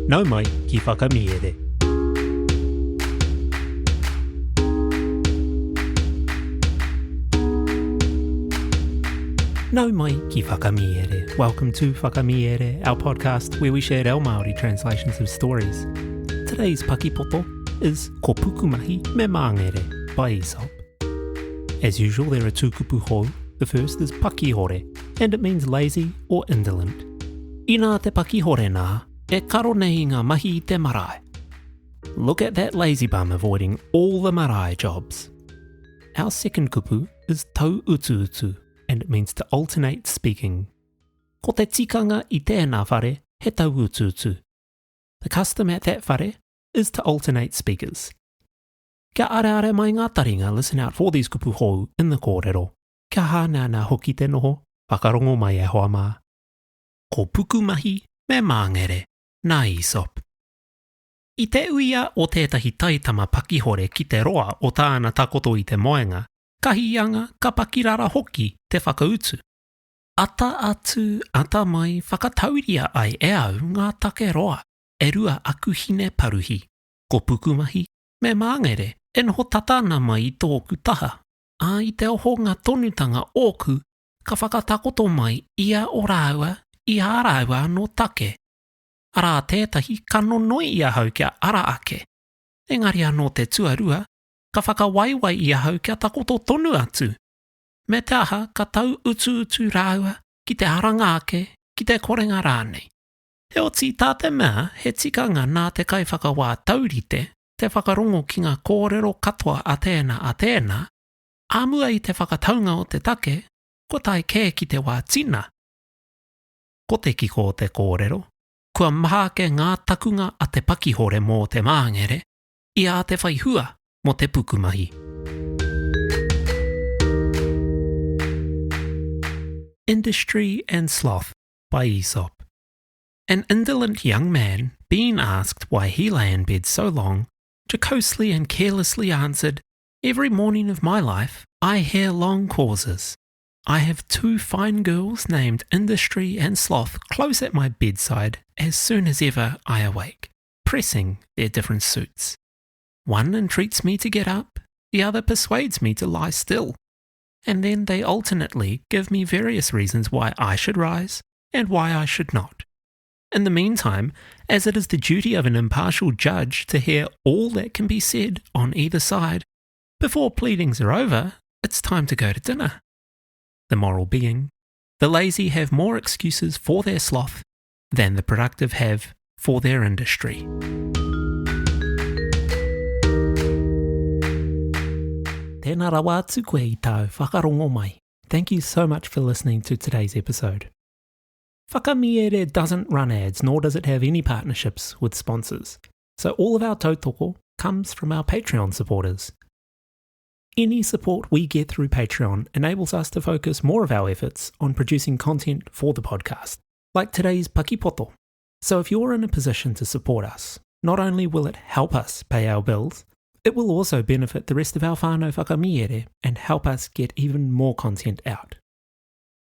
Nau mai ki Whakamiere. Nau mai ki Whakamiere. Welcome to Whakamiere, our podcast where we share reo Māori translations of stories. Today's pakipoto is Ko Pukumahi me Māngere by Aesop. As usual, there are two kupu hou. The first is pakihore, and it means lazy or indolent. Inā te pakihore nā, e karo nei i ngā mahi i te marae. Look at that lazy bum avoiding all the marae jobs. Our second kupu is tau utu utu, and it means to alternate speaking. Ko te tikanga i tēnā whare, he tau utu utu. The custom at that whare is to alternate speakers. Kia areare mai ngā taringa listen out for these kupu hou in the kōrero. Kia hāneanea hoki te noho, whakarongo mai e hoa mā. Ko Pukumahi me Māngere, nā Aesop. I te uia o tētahi taitama pakihore ki te roa o tāna takoto i te moenga, ka hīanga, ka pakirara hoki te whakautu. Ata atu, ata mai whakatauria ai e au ngā take roa e rua aku hine paruhi, ko Pukumahi me Māngere e noho tata ana mai i tōku taha, ā, i te ohonga tonutanga ōku ka whakatakoto mai ia o rāua i ā rāua anō take. Arā tētahi ka nonoi i ahau kia ara ake, engari anō te tuarua, ka whakawaiwai i ahau kia takoto tonu atu. Me te aha ka tauutuutu rāua ki te aranga ake, ki te korenga rānei. Heoti, tā te mea he tikanga nā te kaiwhakawā taurite te whakarongo ki ngā kōrero katoa a tēnā a tēnā, ā mua i te whakataunga o te take, kua tae kē ki te wā tina. Ko te kiko o te kōrero, kua maha ake ngā takunga a te pakihore mō te māngere, i ā te whai hua mō te pukumahi. Industry and Sloth by Aesop. An indolent young man, being asked why he lay in bed so long, jocosely and carelessly answered, Every morning of my life I hear long causes. I have two fine girls named Industry and Sloth close at my bedside as soon as ever I awake, pressing their different suits. One entreats me to get up, the other persuades me to lie still. And then they alternately give me various reasons why I should rise and why I should not. In the meantime, as it is the duty of an impartial judge to hear all that can be said on either side, before pleadings are over, it's time to go to dinner. The moral being, the lazy have more excuses for their sloth than the productive have for their industry. Tēnā rawa atu koe i tāu whakarongo mai. Thank you so much for listening to today's episode. Whakamiere doesn't run ads, nor does it have any partnerships with sponsors. So all of our tautoko comes from our Patreon supporters. Any support we get through Patreon enables us to focus more of our efforts on producing content for the podcast, like today's Pakipoto. So if you're in a position to support us, not only will it help us pay our bills, it will also benefit the rest of our whānau whakamiere and help us get even more content out.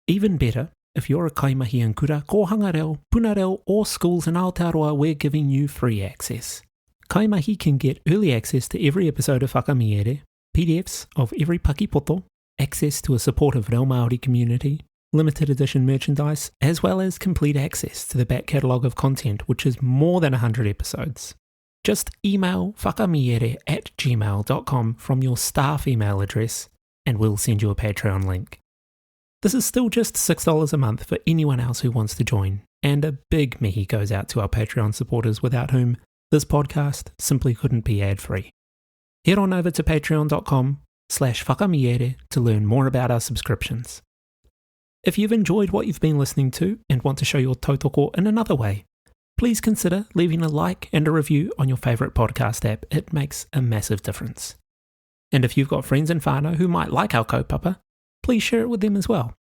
Even better, if you're a kaimahi in kura, kōhanga reo, puna reo or schools in Aotearoa, we're giving you free access. Kaimahi can get early access to every episode of Whakamiere, PDFs of every pakipoto, access to a supportive reo Māori community, limited edition merchandise, as well as complete access to the back catalogue of content, which is more than 100 episodes. Just email whakamiere at gmail.com from your staff email address and we'll send you a Patreon link. This is still just $6 a month for anyone else who wants to join, and a big mihi goes out to our Patreon supporters without whom this podcast simply couldn't be ad-free. Head on over to patreon.com slash whakamiere to learn more about our subscriptions. If you've enjoyed what you've been listening to and want to show your tautoko in another way, please consider leaving a like and a review on your favourite podcast app. It makes a massive difference. And if you've got friends and whānau who might like our kaupapa, please share it with them as well.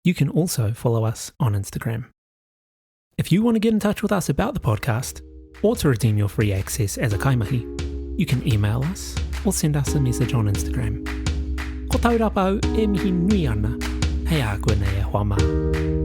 You can also follow us on Instagram. If you want to get in touch with us about the podcast, or to redeem your free access as a kaimahi, you can email us or send us a message on Instagram. Ko taurapa au e mihi nui ana, hei a koe nei e hoa mā.